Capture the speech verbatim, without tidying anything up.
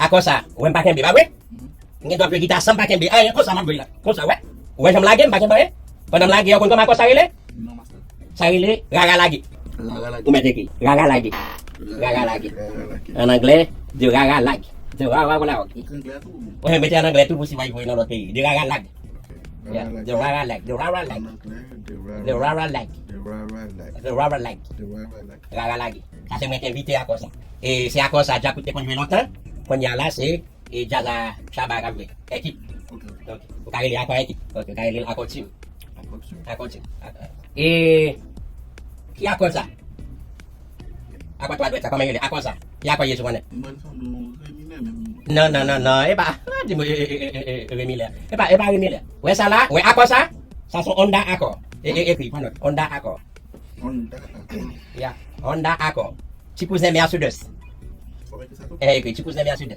Konsa, wè m pa kenbe, pa vre? M gen dwa jwe gita san m pa kenbe anyen, konsa m ap jwe la. Konsa, wè. Ou wè jan m lage, m pa kenbe anyen. Pandan m lage, ou konn kòman akò sa rele? Sa rele rara lage. Ou mèt ekri rara lage. Rara lage. An anglè, the rara lag. The rara lag. Ou mete an anglè tou pou si w al voye nan lòt peyi. The rara lag. Yeah, the rara lag. The rara lag. The rara lag. The rara lag. Rara lage. Sa se mwen te envite akò sa. E se akò sa Djakout te konn jwe lontan. Kounye a la se e djaz a Shabba k ap jwe. Ekip. Ok. Ou ka rele akò ekip. Ok, ou ka rele akò tim. Akò tim. Akò tim. E ki akò sa? Akò twa dwèt sa, kòman rele? Akò sa? Ki akò ye sou konnen? Mwen sanble yon Remi Lè menm. Non, non, non, non. E pa, pa di mwen, e, e, e, e, e, Remi Lè. E pa, e pa Remi Lè. Wè sa la? Wè akò sa? Sa se yon Honda Accord. E, e, ekri, pran nòt. Honda Accord. Honda Accord. Ya, Honda Accord. Ti kouzen Mercedes. Fò mete sa tou. E, ekri, ti kouzen Mercedes.